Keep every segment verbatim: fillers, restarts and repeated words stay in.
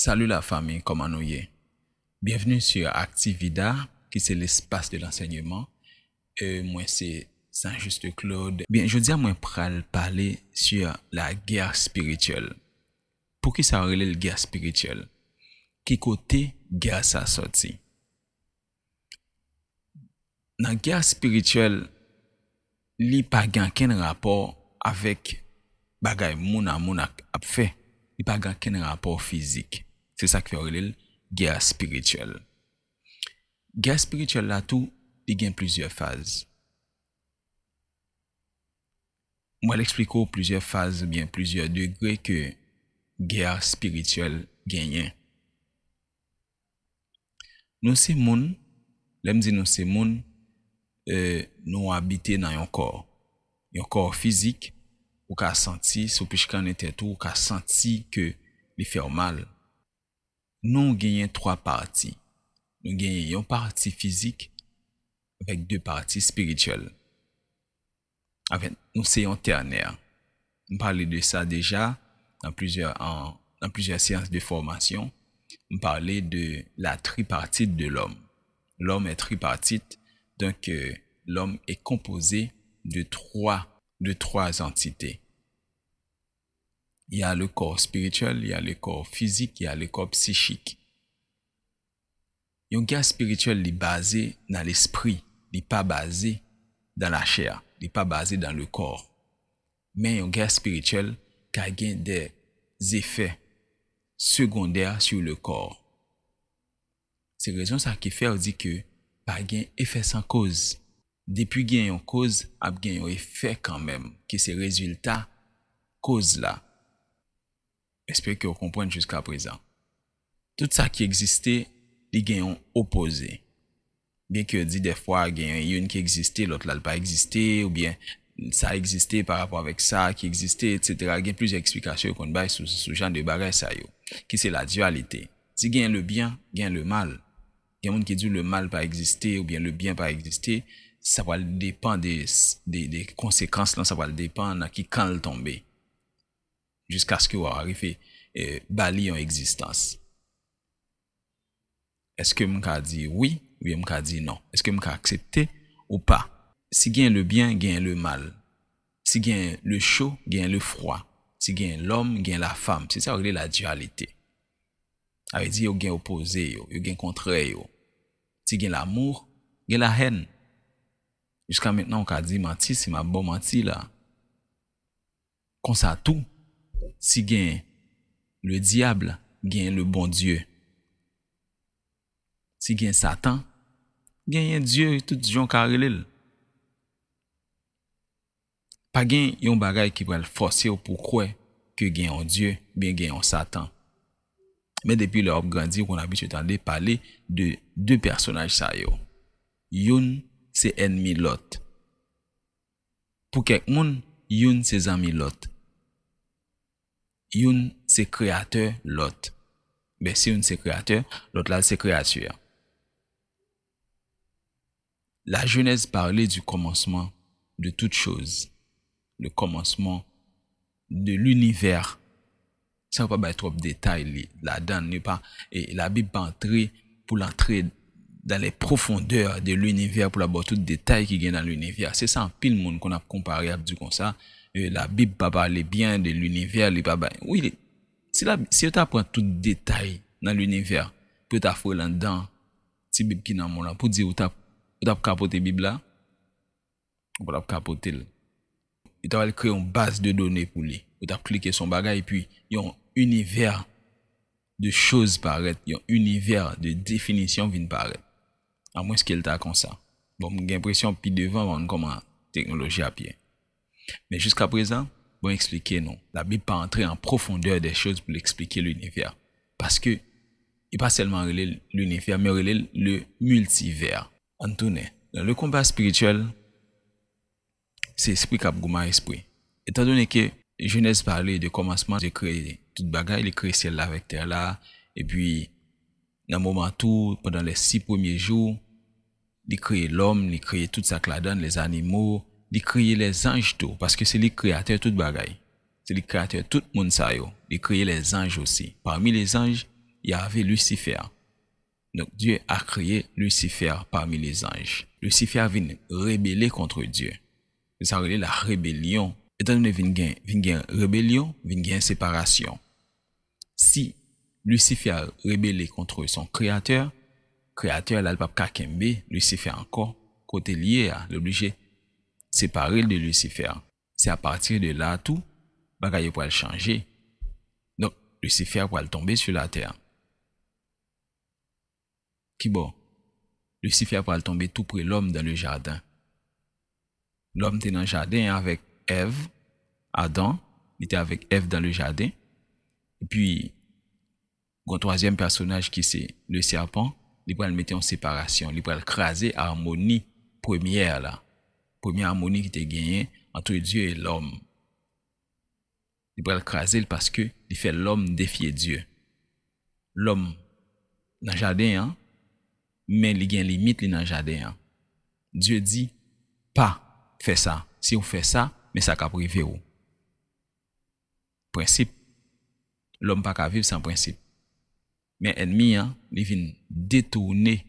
Salut la famille, comment nous y est? Bienvenue sur Activida, qui c'est l'espace de l'enseignement. Euh, mwen se Saint Juste Claude. Bien, jodi a mwen pral pale sur la guerre spirituelle. Poukisa yo rele l guerre spirituelle? Ki kote guerre sa sòti? Nan guerre spirituelle, li pa gen ankenn rapò avèk bagay moun a moun ap, ap fè. Li pa gen ankenn rapò fizik. Se sa k fè yo rele l guerre spirituelle. Guerre spirituelle la tou, li gen plizyè faz. Mwen eksplike w plizyè faz oubyen plizyè degre ke guerre spirituelle genyen. Nou se moun, lè m di nou se moun, euh, nou abite nan yon kò. Yon kò fizik, ou ka santi, si w pichkannen tèt ou, ou ka santi ke li fè w mal. Nou genyen twa pati. Nou genyen yon pati fizik avèk de pati espirityèl. Avèk nou se yon tènè. M pale de sa deja nan plizyè, an, nan plizyè seyans de fòmasyon. M pale de la tripartite de l'homme. L'homme est tripartite, donc, euh, l'homme est composé de trois, de trois entités. Il y a le corps spirituel, il y a le corps physique, il y a le corps psychique. Yon gè espirityèl li baze nan lespri, li pa baze dans la chair, li pa baze dans le corps. Men yon gè espirityèl ka gen des effets secondaires sur le corps. Se rezon sa ki fè yo di ke pa gen efè san koz. Depi gen yon koz, ap gen yon efè kanmenm, ki se rezilta koz la. Espere ke w konprann jiska prezan. Tout sa ki egziste, li gen yon opoze. Byen ke yo di dèfwa gen youn ki egziste, lòt la l pa egziste, oubyen sa egziste pa rapò avèk sa ki egziste, etsetera. Gen plizyè eksplikasyon yo konn bay sou, sou jan de bagay sa yo, ki se la dualité. Si gen le bien, gen le mal. Gen moun ki di le mal pa egziste oubyen le bien pa egziste, sa pral depann de, de, de konsekans lan, sa pral depann nan ki kan l tonbe. Jiskaske w a rive, eh, ba li yon egzistans. Èske m ka di wi oubyen m ka di non? Èske m ka aksepte ou pa? Si gen le bien, gen le mal. Si gen le chaud, gen le froid. Si gen l'homme, gen la femme. Se sa yo rele la dualité. Sa vle di yo gen opoze yo, yo gen kontrè yo. Si gen l'amour, gen la haine. Jiska mentnan, ou ka di manti, si m ap ba w manti la. Konsa tou, si gen le diable, gen le bon Dieu. Si gen Satan, genyen Dye, tout jan w ka rele l. Pa gen yon bagay ki pral fòse w pou w kwè ke gen yon Dye, byen gen yon Satan. Men depi lè w ap grandi, ou konn abitye tande pale de de pèsonaj sa yo. Youn se ènmi lòt. Pou kèk moun, youn se zanmi lòt. Youn se kreyatè lòt. Men si youn se kreyatè, lòt la se kreyati a. La Genèse parle du commencement de toute chose, le commencement de l'univers. Sa yo pa bay twòp detay li, ladan l, li pa, e Labib pa antre pou l antre dans les profondeurs de l'univers, pou l ap ba w tout detay ki gen nan linivè. Se sa anpil moun konn ap konpare, ap di konsa, e Labib pa pale byen de linivè, li pa bay. Wi, li, si la, si yo ta pran tout detay nan linivè, pou yo ta foure l anndan ti Bib ki nan men w lan, pou di ou t ap, ou t ap ka pote Bib la, ou pa t ap ka pote l. Yo ta pral kreye yon baz de done pou li. Ou t ap klike sou yon bagay, epi yon inivè de choz parèt, yon inivè de definisyon vin parèt. Amwenske l ta konsa. Bon, m gen enpresyon pi devan, w ap konn kòman teknoloji ap ye. Men jiska prezan, bon, eksplike nou. Labib pa antre an profondè de choz pou l eksplike linivè. Paske, li pa sèlman rele l linivè, men yo rele l le multivers. Ann tounen. Dans le combat spirituel, se espri k ap goumen ak espri. Etandone ke Jenèz pale de kòmansman, Dye kreye tout bagay, li kreye syèl la avèk tè la, epi nan moman tou, pandan les six premiers jours, li kreye lòm, li kreye tout sa k ladan l, les animaux, li kreye lèzanj tou, paske se li k kreyatè tout bagay. Se li k kreyatè tout moun sa yo. Li kreye lèzanj osi. Parmi lèzanj, il y avait Lucifer. Donc Dieu a créé Lucifer parmi les anges. Lucifer vin rebele contre Dieu. Se sa yo rele la rébellion. Etandone vin gen, vin gen rebelyon, vin gen separasyon. Si Lucifer rebele contre son créateur, créateur la li p ap ka kenbe Lucifer ankò kote l ye a, li oblije separe l de Lucifer. Se apati de la tou bagay yo pral chanje. Donk, Lucifer pral tonbe sou latè. Kibò? Lucifer pral tonbe tou pre lòm dan le jaden. Lòm te nan jaden an avèk Èv, Adan, li te avèk Èv dan le jaden. Epi, gon twazyèm pèsonaj ki se le serpent, li pral mete yon separasyon, li pral kraze amoni premyè la. Premye amoni ki te genyen entre Dieu et l'homme. Li pral kraze l paske li fè lòm defye Dye. Lòm nan jaden an, men li gen limit li nan jaden an. Dye di, pa fè sa. Si w fè sa, men sa k ap rive w. Prensip. Lòm pa ka viv san prensip. Men ènmi an, li vin detounen.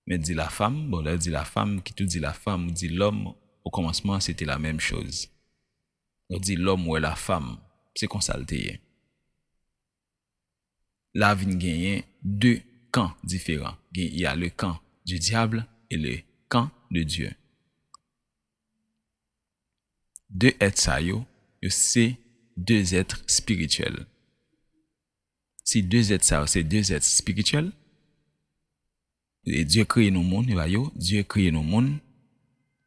Mèt di la femme, bon, lè yo di la femme, ki tou di la femme, ou di l'homme, o kòmansman, se te la menm choz. Ou di lòm wè la femme, se konsa l te ye. La vin genyen de kan diferan. Gen, il y a le camp du diable et le camp de Dieu. De èt sa yo, yo se de èt espirityèl. Si de èt sa yo se de èt espirityèl, e Dye kreye nou moun, e ba yo, Dye kreye nou moun,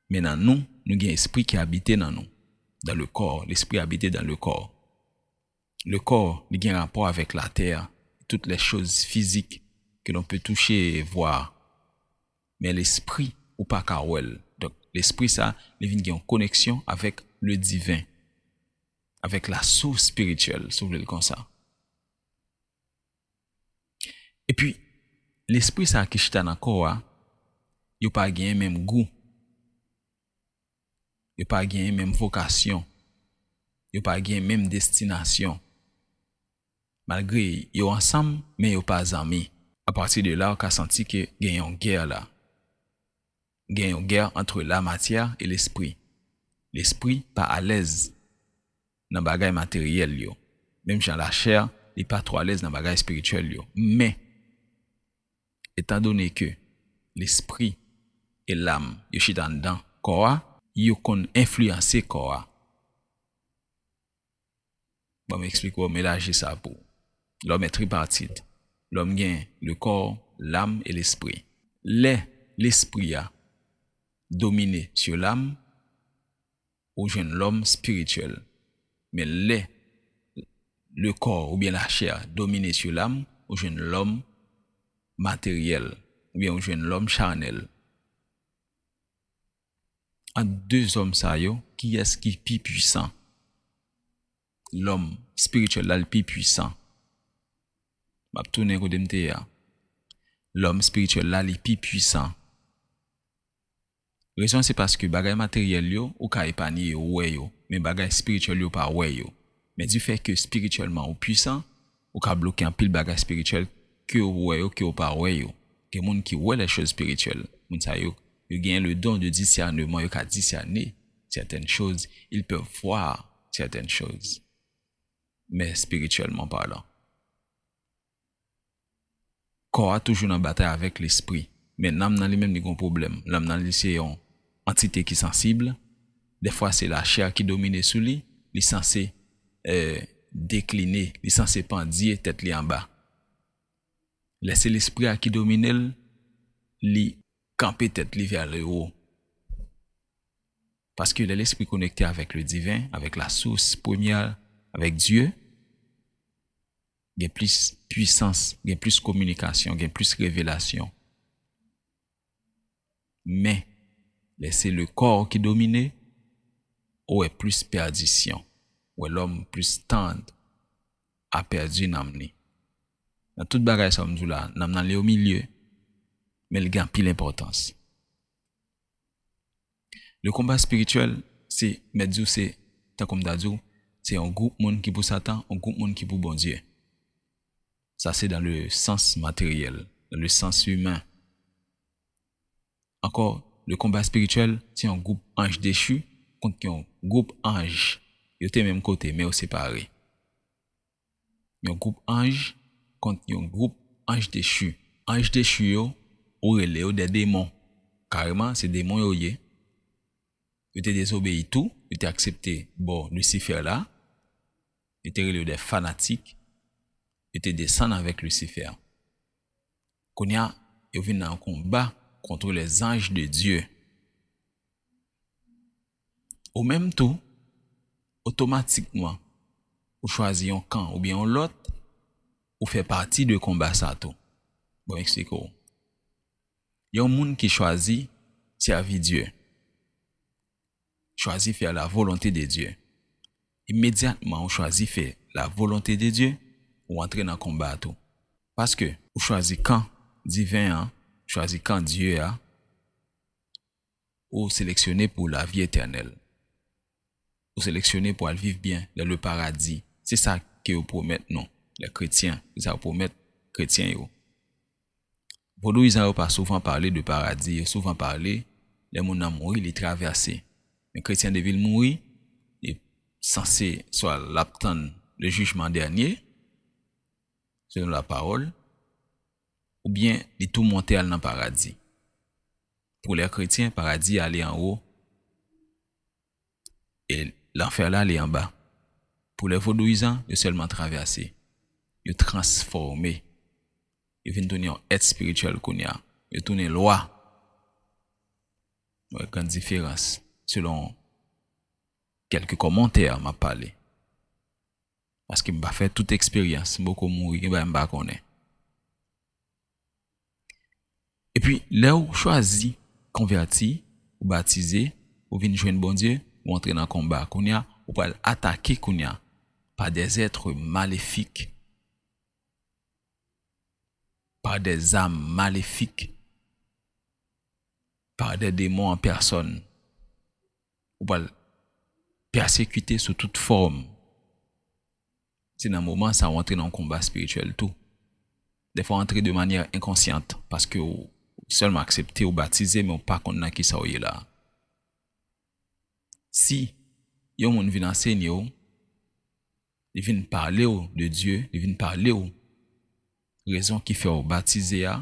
men nan nou, nou gen espri ki abite nan nou. Dans le corps, l'esprit habite dans le corps. Le corps, li gen rapò avèk latè, toutes les choses physiques que l'on peut toucher et voir. Men lespri, ou pa ka wè l. Donk, lespri sa, li vin gen yon koneksyon avèk le divin, avèk la source spirituelle, si w vle l konsa. Epi, lespri sa ki chita nan kò a, yo pa genyen menm gou. Yo pa genyen menm vokasyon. Yo pa genyen menm destinasyon. Malgre yo ansanm, men yo pa zanmi. Apati de la, ou ka santi ke gen yon gè la. Gen yon gè entre la matière et l'esprit. Lespri pa alèz nan bagay materyèl yo. Menm jan lachè, li pa twò alèz nan bagay espirityèl yo. Men, etandone ke lespri e lam yo chita anndan kò a, yo konn enfliyanse kò a. Ban m eksplike w, m elaji sa pou ou. Lòm est tripartite. Lòm gen le corps, l'âme et l'esprit. Lè lespri a domine sur l'âme, ou jwenn lòm espirityèl. Men lè le corps oubyen lachè domine sur l'âme, ou jwenn lòm materyèl, oubyen ou jwenn lòm chanèl. Ant de zòm sa yo, kiyès ki pi pwisan? Lòm espirityèl la, li pi pwisan. M ap tounen kote m te ye a. Lòm espirityèl la, li pi pwisan. Rezon se paske bagay materyèl yo, ou ka epanye yo, ou wè yo, men bagay espirityèl yo pa wè yo. Men di fè ke espirityèlman ou pwisan, ou ka bloke anpil bagay espirityèl ke ou wè yo, ke ou pa wè yo. Gen moun ki wè les choses spirituelles. Moun sa yo, yo gen le don de discernement, yo ka disène certaines choses, ils peuvent voir certaines choses. Men spirituellement parlant. Kò a toujou nan batay avèk lespri. Men nanm nan li menm li gon pwoblèm. Nanm nan li se yon antite ki sansib. Dèfwa se lachè ki domine sou li. Li sanse, eh, dekline. Li sanse pandye tèt li anba. Lè se lespri a ki domine l, li kanpe tèt li vers le haut. Paske lè lespri konekte avèk le divin, avèk la source première, avèk Dye, gen plis pwisans, gen plis kominikasyon, gen plis revelasyon. Men, lè se le corps ki domine, ou wè plis pèdisyon, ou wè lòm plis tand a pèdi nanm li. Nan tout bagay sa yo m di w la, nanm nan li o milye, men li gen anpil enpòtans. Le konba espirityèl, se, mèt di w, se, tankou m ta di w, se yon gwoup moun ki pou Satan, yon gwoup moun ki pou Bondye. Sa se dans le sens matériel, dans le sens humain. Ankò, le combat spirituel, se yon gwoup anj dechi kont yon gwoup anj. Yo te menm kote, men yo separe. Yon gwoup anj kont yon gwoup anj dechi. Anj dechi yo, ou rele yo de demon. Kareman, se demon yo ye. Yo te dezobeyi tou, yo te aksepte bò Lisifè la. Yo te rele yo de fanatik. Yo te desann avèk Lisifè. Kounye a, yo vin nan yon konba contre les anges de Dieu. Ou menm tou, otomatikman, ou chwazi yon kan oubyen yon lòt, ou fè pati de konba sa tou. Bon, m eksplike w. Yon moun ki chwazi sèvi Dye, chwazi fè la volonte de Dye. Imedyatman ou chwazi fè la volonte de Dye, ou antre nan konba a tou. Paske ou chwazi kan diven an, chwazi kan Dye a, ou seleksyone pou lavi etènèl. Ou seleksyone pou al viv byen dans le paradis. Se sa ke yo pwomèt nou, lè kretyen. Se sa yo pwomèt kretyen yo. Vodouyizan yo pa souvan pale de paradi, yo souvan pale lè moun nan mouri, li travèse. Men kretyen depi l mouri, li sanse swa l ap tann le jijman dènye, selon la pawòl, oubyen li tou monte al nan paradi. Pou lè kretyen, paradi a li anwo, e lanfè la li anba. Pou lè vodouyizan, yo sèlman travèse. Yo transfòme. Yo vin tounen yon èt espirityèl kounye a. Yo tounen lwa. Wè, gran diferans. Selon kèlke kòmantè m ap pale. Paske m pa fè tout eksperyans, m poko mouri, gen bagay m pa konnen. Epi, lè w chwazi konvèti, ou batize, ou vin jwenn Bondye, ou antre nan konba. Kounye a, ou pral atake kounye a pa des êtres maléfiques, par des âmes maléfiques, par des démons en personne. Ou pral pèsekite sou tout fòm. Se nan moman sa ou antre nan yon konba espirityèl tou. Defwa ou antre de manyè enkonsyant, paske ou sèlman aksepte, ou batize, men ou pa konn nan kisa ou ye la. Si yon moun vin ansenye w, li vin pale w de Dye, li vin pale w rezon ki fè w batize a,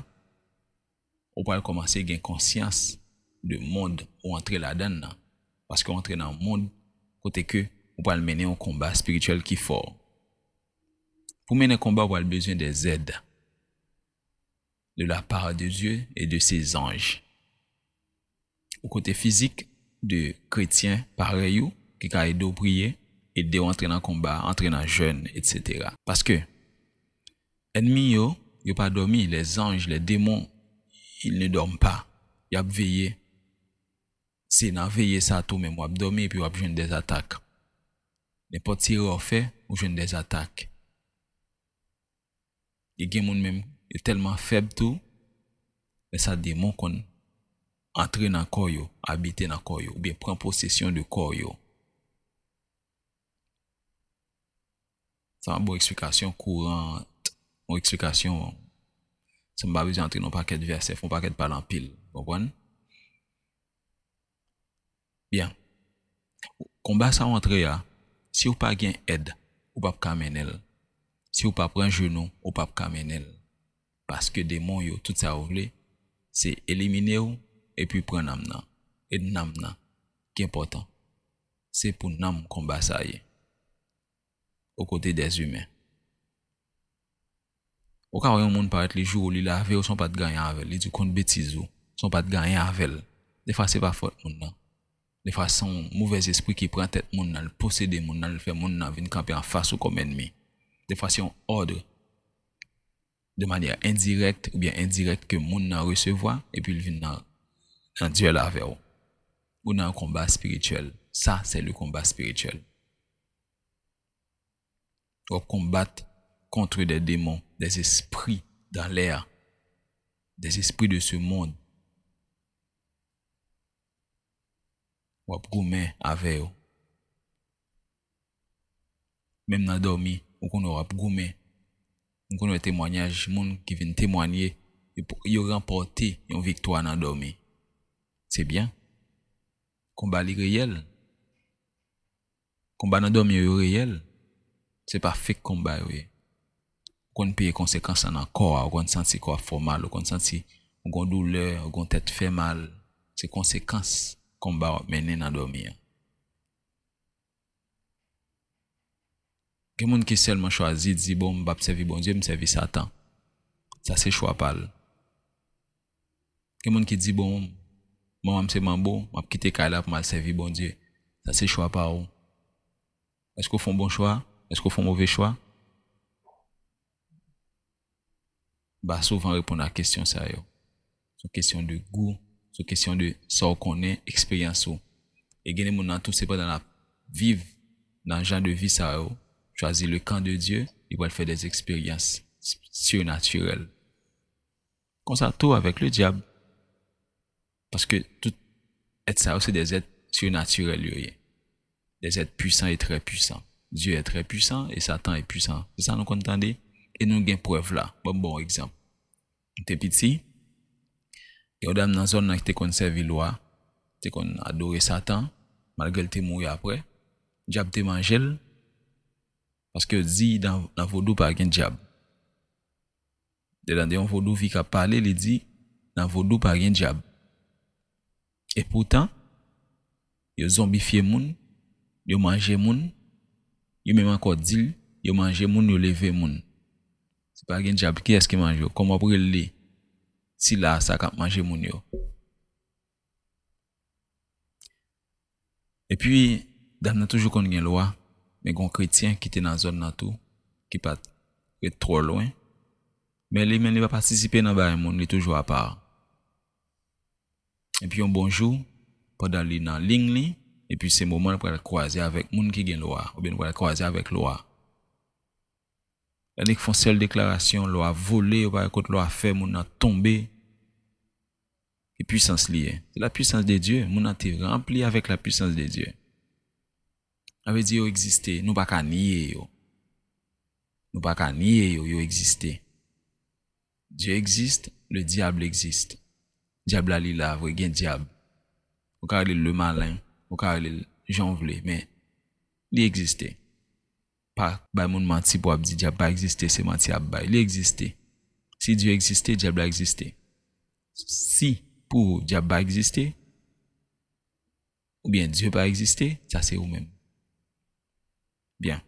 ou pral kòmanse gen konsyans de mond ou antre ladan l nan. Paske w antre nan yon mond kote ke ou pral mennen yon konba espirityèl ki fò. Pou mennen konba, ou pral bezwen des aides de la part de Dieu et de ses anges. Ou kote fizik de kretyen parèy ou ki ka ede w priye, ede w antre nan konba, antre nan jèn, et cetera. Paske ènmi yo, yo pa dòmi, les anges, les démons, ils ne dorment pas. Y ap veye. Se nan veye sa tou menm w ap dòmi epi w ap jwenn des attaques. Nenpòt ti erè w fè, ou jwenn des attaques. E gen moun menm, yo tèlman fèb tou, lè sa demon konn antre nan kò yo, abite nan kò yo, oubyen pran posesyon de kò yo. Sa yon bon eksplikasyon kouran, yon eksplikasyon, san m pa bezwen antre nan pakèt vèsè, fè yon pakèt pale anpil, konprann? Byen. Konba sa w antre a, si w pa gen èd, ou p ap ka mennen l. Si w pa pran jenou, ou p ap ka mennen l. Paske demon yo, tout sa yo vle, se elimine w epi pran nanm nan. E nanm nan ki enpòtan. Se pou nanm konba sa ye. Aux côtés des humains. Ou ka wè yon moun parèt li joure w, li lave w san w pa t gen anyen avè l. Li di w konn betiz ou, san w pa t gen anyen avè l. Defwa se pa fòt moun nan. Defwa se yon movèzespri ki pran tèt moun nan, l posede moun nan, l fè moun nan vin kanpe anfas ou kòm ènmi. Defwa se yon òd de manyè endirèk oubyen endirèk ke moun nan resevwa, epi l vin nan, nan dyèl avè w. Ou nan yon konba espirityèl. Sa, se le konba espirityèl. W ap konbat contre des démons, des esprits dans l'air, des esprits de ce monde. W ap goumen avè yo. Menm nan dòmi, ou konnen w ap goumen. M konn wè temwanyaj moun ki vin temwanye, yo, yo ranpòte yon viktwa nan dòmi. Se byen. Konba li reyèl. Konba nan dòmi yo, yo reyèl. Se pa fake konba yo ye. Ou konn peye konsekans lan nan kò a, ou konn santi kò a fè w mal, ou konn santi ou gon doulè, ou gon tèt fè mal. Se konsekans konba w ap mennen nan dòmi an. Gen moun ki sèlman chwazi di, "Bon, m p ap sèvi Bondye, m sèvi Satan." Sa se chwa pa l. Gen moun ki di, "Bon, manman m se manbo, m ap kite kay la pou m al sèvi Bondye." Sa se chwa pa ou. Èske w fè yon bon chwa? Èske w fè yon move chwa? M pa souvan reponn a kesyon sa yo. Se yon kesyon de gou, se yon kesyon de sa w konnen, eksperyans ou. E gen de moun nan tou, se pandan l ap viv nan jan de vi sa yo, chwazi le camp de Dieu, li pral fè des expériences surnaturelles. Konsa tou avèk le dyab. Paske tout èt sa yo, se des êtres surnaturels yo ye. Des êtres puissants et très puissants. Dieu est très puissant et Satan est puissant. Se sa nou konn tande. E nou gen prèv la. Ban m ba w egzanp. M te piti, gen yon dam nan zòn nan ki te konn sèvi lwa, te konn adore Satan, malgre l te mouri apre. Dyab te manje l, paske yo di nan, nan vodou pa gen dyab. Lè tande yon vodouvi k ap pale, li di, "Nan vodou pa gen dyab." E poutan, yo zonbifye moun, yo manje moun, yo menm ankò di l, yo manje moun, yo leve moun. Si pa gen dyab, kiyès ki manje w? Kòman w ap rele sila a sa k ap manje moun yo? Epi, dam nan toujou konn gen lwa, men gen yon kretyen ki te nan zòn nan tou, ki pa t ret twò lwen. Men li menm, li pa patisipe nan bagay moun, li toujou apa. Epi yon bon jou, pandan li nan liy li, epi se moman l pral kwaze avèk moun ki gen lwa, oubyen l pral kwaze avèk lwa. Lè nèg fè yon sèl deklarasyon, lwa vole, yo pa wè kot lwa fè, moun nan tonbe. Ki pwisans li ye? Se la puissance de Dieu. Moun nan te ranpli avèk la puissance de Dieu. Sa vle di yo egziste, nou pa ka nye yo. Nou pa ka nye yo, yo egziste. Dieu existe, le diable existe. Dyab la li la vre, gen dyab. Ou ka rele l le malin, ou ka rele l jan w vle, men li egziste. Pa bay moun manti pou ap di dyab pa egziste, se manti ap bay. Li egziste. Si Dye egziste, dyab la egziste. Si pou ou dyab pa egziste, oubyen Dye pa egziste, sa se ou menm. Byen.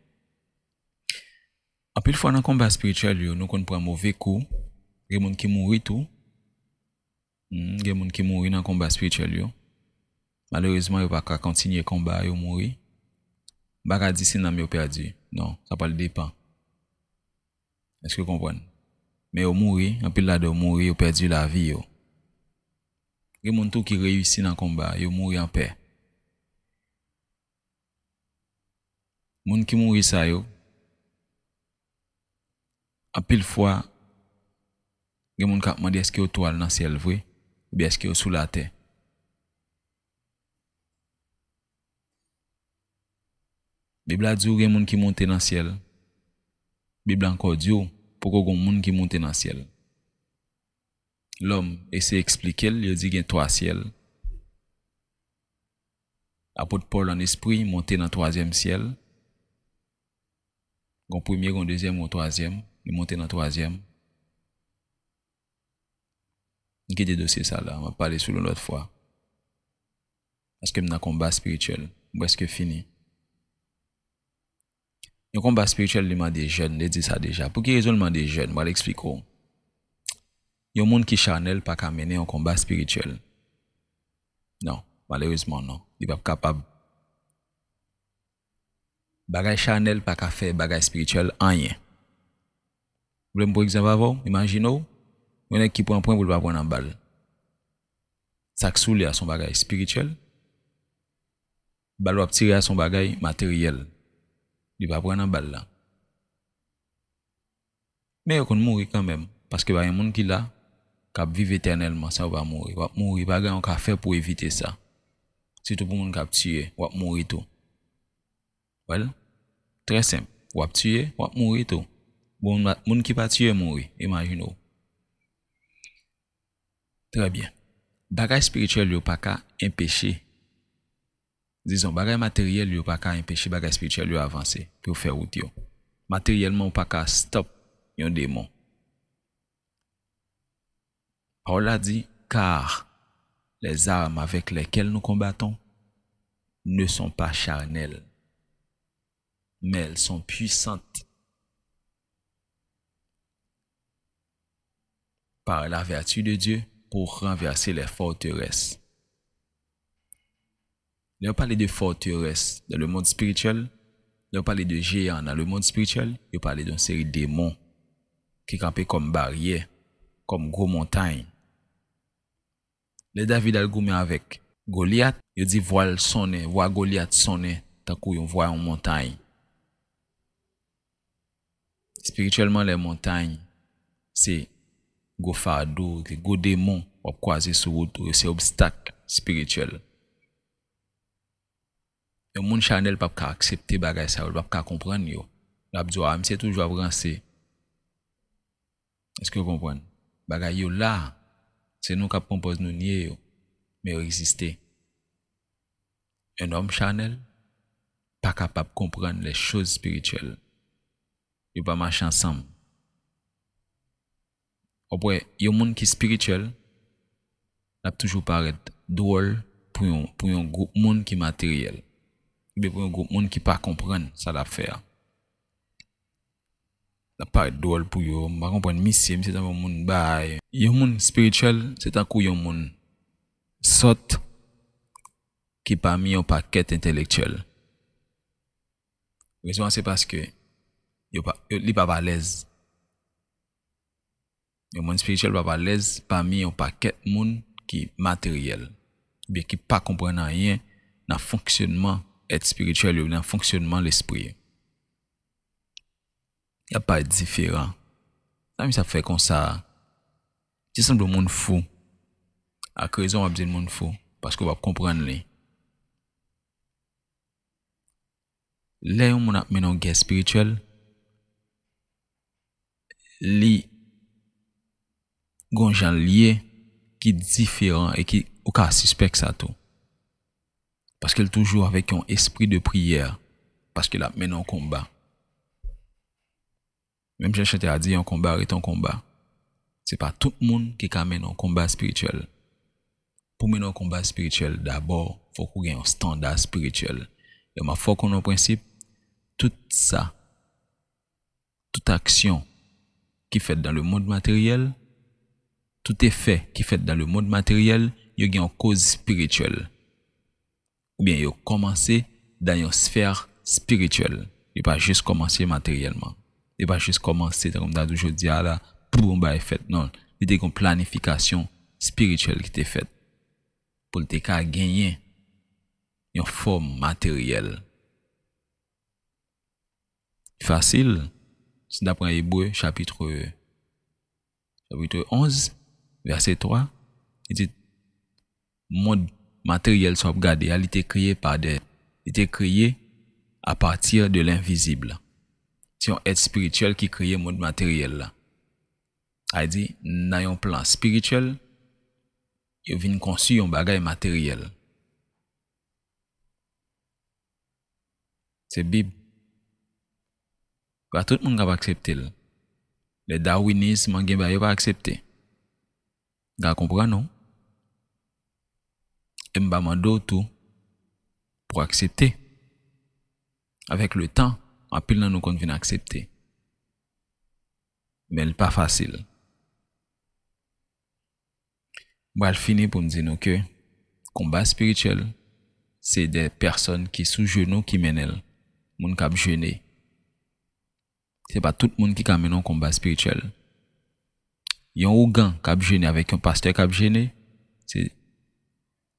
Anpil fwa nan konba espirityèl yo, nou konn pran move kou. Gen moun ki mouri tou. Hmm, gen moun ki mouri nan konba espirityèl yo. Malerezman, yo pa ka kontinye konba, yo mouri. M pa ka di si nanm yo pèdi. Non, sa pral depann. Èske w konprann? Men yo mouri, anpil ladan yo mouri, yo pèdi lavi yo. Gen moun tou ki reyisi nan konba, yo mouri anpè. Moun ki mouri sa yo, anpil fwa, gen moun k ap mande èske yo tou al nan syèl vre, oubyen èske yo sou latè. Bib la di w gen moun ki monte nan syèl. Bib la ankò di w poko gen moun ki monte nan syèl. Lòm eseye eksplike l, yo di gen twa syèl. Apot Pòl an espri monte nan twazyèm syèl. Gon premye, gon dezyèm, gon twazyèm. Li monte nan twazyèm. M kite dosye sa la, m ap pale sou l yon lòt fwa. Paske m nan konba espirityèl. M prèske fini. Yon konba espirityèl, li mande jèn, m te di sa deja. Pou ki rezon l mande jèn? M pral eksplike w. Yon moun ki chanèl pa ka mennen yon konba espirityèl. Non, malerezman non. Li p ap kapab. Bagay chanèl pa ka fè bagay espirityèl anyen. Vle m pran egzanp avè w? Imajine w, yon nèg ki pran pwen pou l pa pran nan bal. Sa k sou li a se yon bagay espirityèl. Bal w ap tire a se yon bagay materyèl. Li pa pran nan bal la. Men yo konn mouri kanmenm, paske pa gen moun ki la k ap viv etènèlman san yo pa mouri. W ap mouri, pa gen anyen w ka fè pou evite sa. Sitou pou moun k ap tiye, w ap mouri tou. Well, trè senp. W ap tiye, w ap mouri tou. Bon, moun ki pa tiye mouri, imajine w. Trè byen. Bagay espirityèl yo pa ka enpeche, dizon, bagay materyèl yo pa ka enpeche bagay espirityèl yo avanse pou yo fè wout yo. Materyèlman, ou pa ka stop yon demon. Pawòl la di, car les armes avec lesquelles nous combattons ne sont pas charnelles, mais elles sont puissantes par la vertu de Dieu pour renverser les forteresses. Lè yo pale de forterès dans le monde spirituel, lè yo pale de jeyan dans le monde spirituel, yo pale de yon seri demon ki kanpe kòm baryè, kòm gwo montay. Lè David al goumen avèk Golyat, yo di vwa l sonnen, vwa Golyat sonnen tankou yon vwa yon montay. Espirityèlman, lè montay se gwo fado, se gwo demon w ap kwaze sou wout ou, se obstak espirityèl. Yon moun chanèl p ap ka aksepte bagay sa yo, l p ap ka konprann yo. L ap di w, a, misye toujou ap ranse. Èske w konprann? Bagay yo la, se nou k ap pran pòz nou nye yo, men yo egziste. Un homme charnel pa kapab konprann les choses spirituelles. Yo pa mache ansanm. W ap wè, yon moun ki espirityèl, l ap toujou parèt dwòl pou yon, pou yon gwoup moun ki materyèl. Oubyen pou yon gwoup moun ki pa konprann sa l ap fè a. L ap parèt dwòl pou yo. M pa konprann misye, misye tankou yon moun bay. Yon moun espirityèl, se tankou yon moun sòt ki pami yon pakèt entèlektyèl. Rezon an se paske yo pa, yo, li p ap alèz. Yon moun espirityèl p ap alèz pami yon pakèt moun ki materyèl, oubyen ki pa konprann anyen nan fonksyonman èt espirityèl yo, nan fonksyonman lespri. Y ap parèt diferan. Sa misye ap fè konsa a? Misye sanble yon moun fou. Ak rezon w ap di l moun fou, paske w p ap konprann li. Lè yon moun ap mennen yon gè espirityèl, li gon jan l ye ki diferan e ki, ou ka sispèk sa tou. Paske l toujou avèk yon espri de priyè, paske l ap mennen yon konba. Menm jan chantè a di, yon konba rete yon konba. Se pa tout moun ki ka mennen yon konba espirityèl. Pou mennen yon konba espirityèl, dabò, fòk ou gen yon estanda espirityèl. E m ap fè w konnen yon prensip, tout sa, tout aksyon ki fèt dans le monde matériel, tout efè ki fèt dans le monde matériel, yo gen yon koz espirityèl. Oubyen yo kòmanse dans yon sfè espirityèl. Li pa jis kòmanse materyèlman. Li pa jis kòmanse, tankou m ta di w jodi a la, pou yon bagay fèt. Non, li te gen yon planifikasyon espirityèl ki te fèt pou l te ka genyen yon fòm materyèl. Fasil. Si n ta pran Ebre, chapit, chapit onz, vèsè twa, li di, mond materyèl sa w ap gade a, li te kreye pa de, li te kreye à partir de l'invisible. Se yon èt espirityèl ki kreye mond materyèl la. Sa vle di, nan yon plan espirityèl, yo vin konstwi yon bagay materyèl. Se Bib. Pa tout moun k ap aksepte l. Le dawinism, gen bagay yo pa aksepte. N ka konprann ou. E m pa mande w tou pou w aksepte. Avèk le tan, anpil nan nou konn vin aksepte. Men l pa fasil. M pral fini pou m di nou ke konba espirityèl, se de pèsòn ki sou jenou ki mennen l. Moun k ap jene. Se pa tout moun ki ka mennen yon konba espirityèl. Yon ougan k ap jene avèk yon pastè k ap jene, se,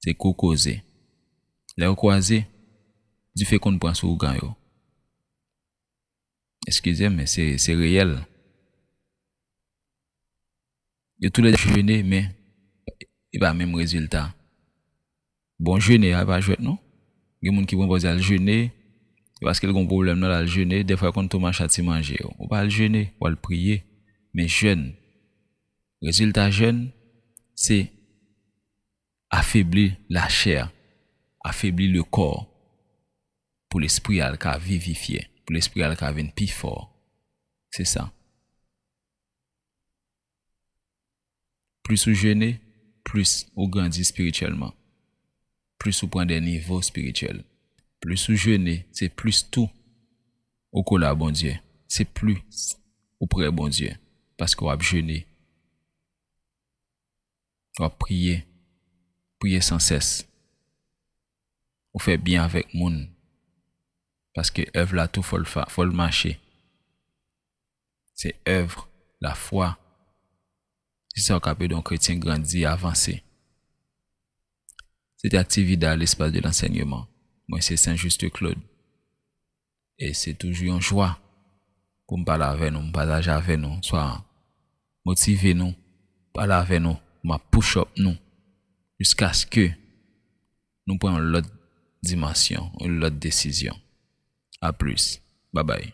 se gwo koze. Lè yo kwaze, dife konn pran sou ougan yo. Eskize m, men se, se reyèl. Yo toulède jene, men e pa menm rezilta. Bon, jene a pa jwèt non. Gen moun ki pran pòz al jene, Se paske l gen yon pwoblèm nan, l al jene, dèfwa l konn tou mache a ti manje yo. Ou pa al jene, ou al priye. Men jèn, rezilta jèn, se afebli lachè, afebli le kò, pou lespri a l ka vivifye, pou lespri a l ka vin pi fò. Se sa. Plis ou jene, plis ou grandi espirityèlman. Plis ou pran de nivo espirityèl. Plis ou jene, se plis tou ou kole a Bondye. Se plis ou pre Bondye. Paske w ap jene. W ap priye. Priye san sès. Ou fè byen avèk moun. Paske èv la tou fò l fa-, fò l mache. Se èv, lafwa. Se sa w ka ede yon kretyen grandi, avanse. Se te Activida, l'espace de l'enseignement. Mwen se Saint Juste Claude. E se toujou yon jwa pou m pale avè nou, m pataje avè nou, swa motive nou, pale avè nou, m ap push up nou, jiskaske nou pran yon lòt dimansyon, yon lòt desizyon. A plis. Babay.